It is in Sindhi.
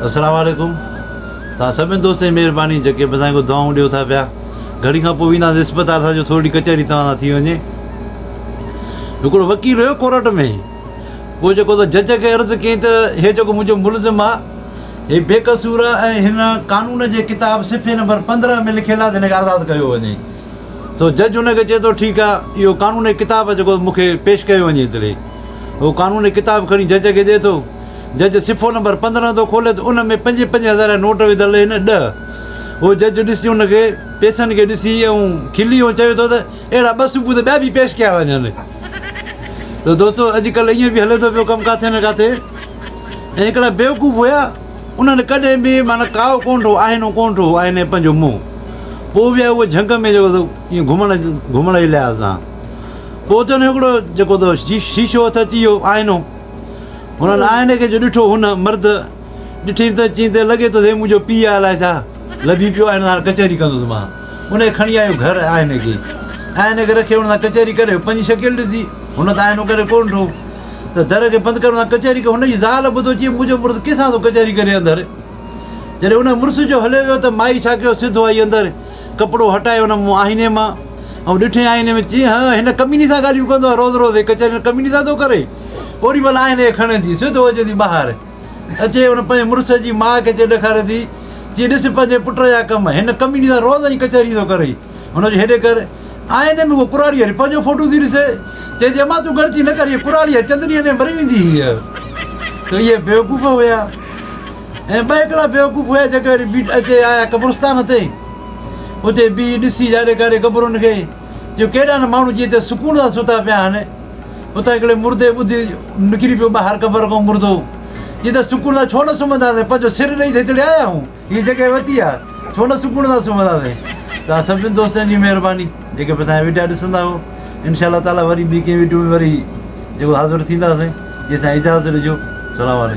السلام عليڪم توهان سڀني دوستن جي مهرباني جيڪي به اسان کي دعائون ڏيو ٿا پيا گهڙي کان پوء وينداسين اسپتال سان جو ٿورڙي ڪچهري توهان سان ٿي وڃي هڪڙو وڪيل هيو ڪورٽ ۾ پوء جيڪو ته جج کي عرض ڪيائين ته هي جيڪو منهنجو ملزم آ هي بي قصور آ ۽ هن قانون جي ڪتاب صفحي نمبر 15 ۾ لکيل آ ته هن کي آزاد ڪيو وڃي سو جج هن کي چئي ٿو ٺيڪ آ اهو قانون جي ڪتاب جيڪو مون کي پيش ڪيو وڃي هتڙي هو قانون جي ڪتاب کڻي جج کي ڏئي ٿو جج صفحو نمبر 15 ٿو کولي ته ان ۾ پنج پنج هزار جا نوٽ وڌل آهن ڏهه. هو جج ڏسي ان کي پيسن کي ڏسي ۽ کلي ۽ چوي ٿو ته اهڙا ٻه ثبوت ٻيا به پيش ڪيا وڃن. ته دوستو اڄڪلهه ائين به هلي ٿو پيو ڪم ڪاٿي نه ڪاٿي ۽ هڪڙا بيوقوف هيا انهن ڪڏهن به معنيٰ ڪائو ڪونه ٺو آئينو ڪونه ٺو آئيني پنهنجو منهن پوء ويا اهي جهنگ ۾ جيڪو ائين گهمڻ گهمڻ جي لحاظ سان پوء اتي هڪڙو جيڪو ته شيشو هٿ اچي ويو آئينو هنن آئيني کي جو ڏٺو هن مرد ڏٺي ته چين ته لڳي ٿو هي منهنجو پيء آهي الائي ڇا لڀي پيو آهي هن سان ڪچهري ڪندس مان. ان کي کڻي آيو گهر آئيني کي آئيني کي رکي هن سان ڪچهري ڪري پنهنجي شڪل ڏسي هن ته آئينو ڪڏهن ڪونه ڏٺو ته در کي بند ڪري هن سان ڪچهري ڪئي هن جي زال ٻڌو چي منهنجو مڙس ڪنهن سان ٿو ڪچهري ڪري اندر جڏهن ان مڙس جو هليو ويو ته مائي ڇا ڪيو سڌو آئي اندر ڪپڙو هٽائي ان آئيني مان ۽ ڏٺي آئيني ۾ چي ها هن ڪميني سان ڳالهيون ڪندو آهي روز روز هي ڪچهري هن ڪميني سان ٿو ڪري اوڏي مهل آئيني کي کڻي ٿي سڌو اچي ٿي ٻاهر اچي ان پنهنجي مڙس جي ماء کي چئي ڏيکاري ٿي، چي ڏس پنهنجي پٽ جا ڪم، هن ڪميني سان روز ائين ڪچهري ٿو ڪري. هن چيو هيڏي ڪر. آئيني ۾ اها ڪراڙي هري پنهنجو فوٽو ٿي ڏسي. چئي ٿي امان تون ڳڻتي نه ڪر، هيء ڪراڙي آهي، چند ڏينهن ۾ مري ويندي هيء. ته اهي بيوقوف هيا. ۽ ٻه هڪڙا بيوقوف هيا جيڪي وري بيٺ اچي آيا قبرستان تي. اتي بيهي ڏسي جاڏي ڪاڏي قبرن کي، جو ڪيڏا نه ماڻهو جيئن ته سڪون سان ستا پيا آهن. اتان هڪڙي مردي ٻڌي نڪري پيو ٻاهر قبر کان مردو چي ته سڪون سان ڇو نه سمهنداسين پنهنجو سر ڏئي ته هتڙي آيا آهيون هي جڳهه وتي آهي ڇو نه سڪون سان سمهنداسين توهان سڀني دوستن جي مهرباني جيڪي به اسان جا وڊيا ڏسندا هو انشاء الله تعالي وري ٻي ڪنهن وڊيو ۾ وري جيڪو حاضر ٿينداسين جيسين اجازت ڏجو سلام عليڪم.